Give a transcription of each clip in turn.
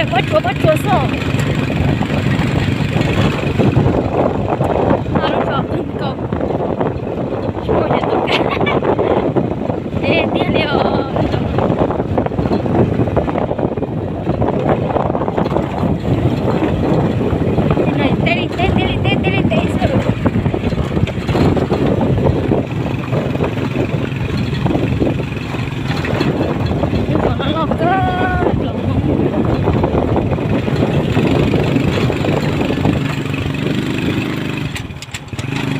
Pob tsuas pob tsuas xwb. Lub zos qeeg nkaus, tsis muaj cov tub kab. Deb tiag li os. Teb li teb, teb li teb, teb li teb xwb. Lub zos no loj kawg,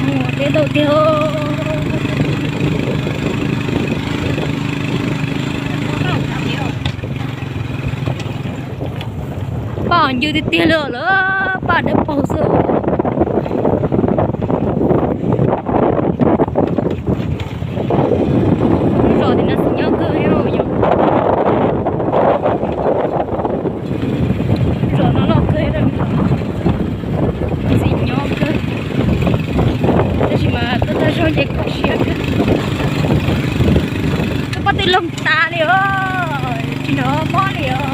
mus deb ntau tiag. Paj ncw tiag tiag li lawm, paj dawb paug xwb. Lub zos tim no xis nyob kawg yom. Lub zos no loj kawg, xis nyob kawg. Tab sis mas tuaj tag zog ces kho siab kawg. Tuaj pab tij laug tas li os, tsis hnov mob li os.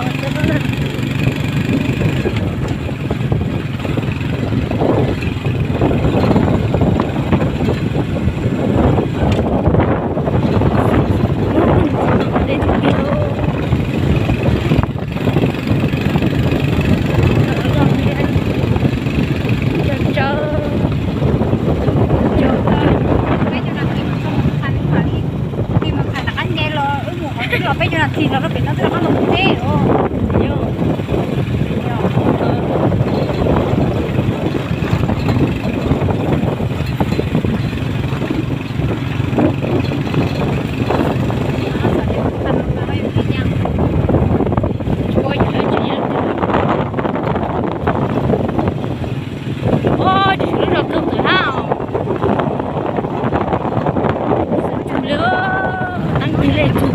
Ua, tsis lub zos kawg nkaus hab. Xav tsum li, tab sis le tsum.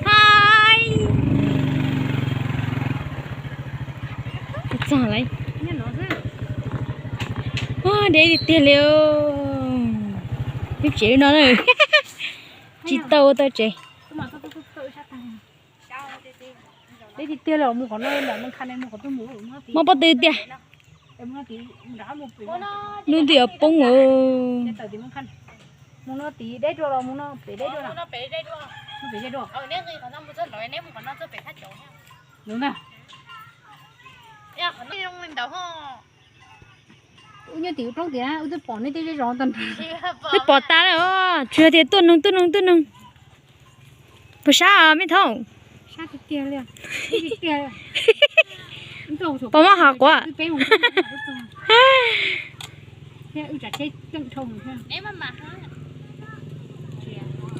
Hais, txog lawm. Ua, deb tiag tiag li. Lub tsev no na, tsis tau ua tau tsev. Deb tiag tiag li, mus qhov no, muaj pob tw tiag. Lub ntiaj poob. Mus no tid deb dua los mus no pem deb dua. Mus na. Wb nyob tim ub roob tid na, wb twb pom nej tej zej zos tag nrho. Twb pom tas lawm os, tsuas tias tuaj noog tuaj noog tuaj noog. Puas sab me thaub? Pom mab hav quav.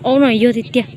Aub no yog tiag tiag.